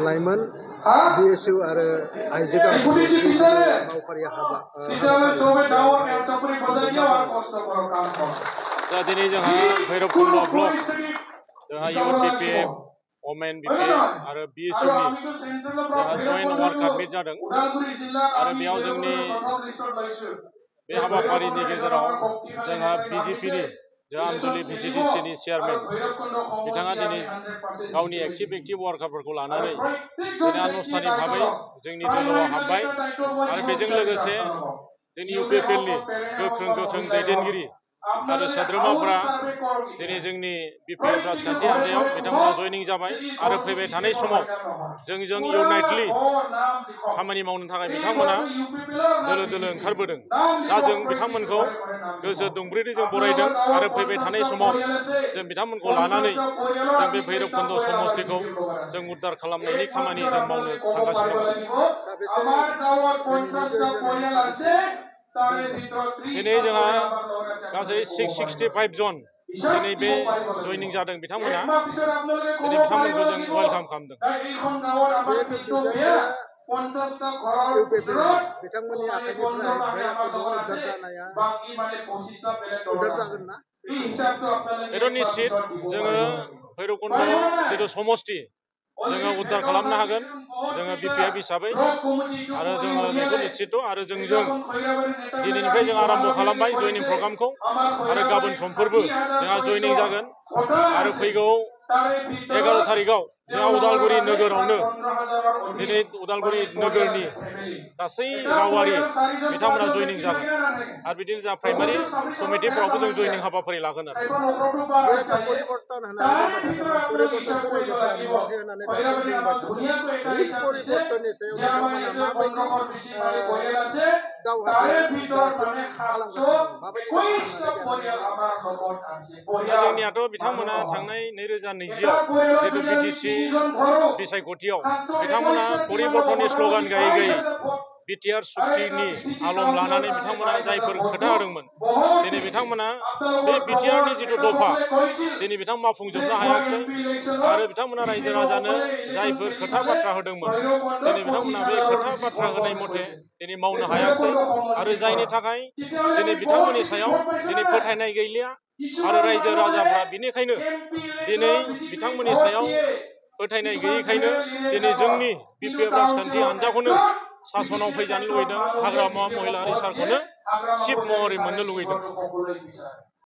लाइमोन BSU आरो आइजो मावफारिया हाबा दिनै जोंहा भैरबकुन्द ब्लक जोंहा UPPF वमेन BPF आरो BSU नि जोंहा जयेन्ट वार्कार मिट जादों आरो बेयाव जोंनि बे हाबाफारिनि गेजेराव जोंहा BJP नि जोंहा आमजुलि VCDC नि चेयारमेन बिथाङा दिनै गावनि एक्टिभ वार्कारफोरखौ लानानै दिनै आनुষ্ঠাनिक भाबै जोंनि दोलोआव हाबबाय आरो बेजों लोगोसे जोंनि UPPL नि गोख्रों दैदेनगिरि आरो सोद्रोमाफोरा दिनै जोंनि BPF राजखान्थि हान्जायाव बिथांमोना जयनिं जाबाय आरो फैबाय थानाय समाव जोंजों इउनाइटलि खामानि मावनो थाखाय बिथांमोना दोलो ओंखारबोदों। दा जों बिथांमोनखौ गोसो दुंब्रैदों जों बरायदों आरो फैबाय थानाय समाव जों बिथांमोनखौ लानानै जों बे भैरबकुन्द समष्टिखौ जों उद्धार खालामनायनि खामानि जों मावनो थांगासिनो दं। दिनै जोंहा गासै 665 जन दिनै बे जयनिं जादों बिथांमोना दिनै बिथांमोनखौ जों वेलकाम खालामदों। बिथांमोननि आखाइनिफ्राय भैरबकुन्द उद्धार जानाया उद्धार जागोन ना? बेथ' निश्चित जोङो भैरबकुन्द जिथु समष्टि जोङो उद्धार खालामनो हागोन जोङो BPF हिसाबै आरो जोङो बेखौ निश्चित आरो जोंजों दिनैनिफ्राय जों आरम्भ खालामबाय जयनिं प्रग्रामखौ आरो गाबोन समफोरबो जोंहा जयनिं जागोन आरो फैगौ 11 थारिखआव जोंहा उदालगुरि नोगोरावनो दिनै उदालगुरि नोगोरनि गासै गावारि बिथांमोना जयनिं जागोन आरो बिदिनो जोंहा प्राइमारि कमिटिफोरावबो जों जयनिं हाबाफारि लागोन आरो जोंनियाथ' बिथांमोना थांनाय 2020 आव जितु BTC बिसायख'थियाव बिथांमोना परिबर्तननि स्ल'गान गायै BTR सुक्तिनि आलम लानानै बिथांमोना जायफोर खोथा होदोंमोन दिनै बिथांमोना बे BTR नि जिथु दफा दिनै बिथांमोना मावफुंजोबनो हायाखिसै आरो बिथांमोना रायजो राजानो जायफोर खोथा बाथ्रा होदोंमोन दिनै बिथांमोना बे खोथा बाथ्रा होनाय मथे दिनै मावनो हायाखिसै आरो जायनि थाखाय दिनै बिथांमोननि सायाव दिनै फोथायनाय गैलिया आरो रायजो राजाफ्रा बिनिखायनो दिनै बिथांमोननि सायाव फोथायनाय गैयैखायनो दिनै जोंनि BPF राजखान्थि हान्जाखौनो सासनाव फैजानो लुबैदों हाग्रामा महिलारि सारखौनो चिफ महरै मोननो लुबैदों।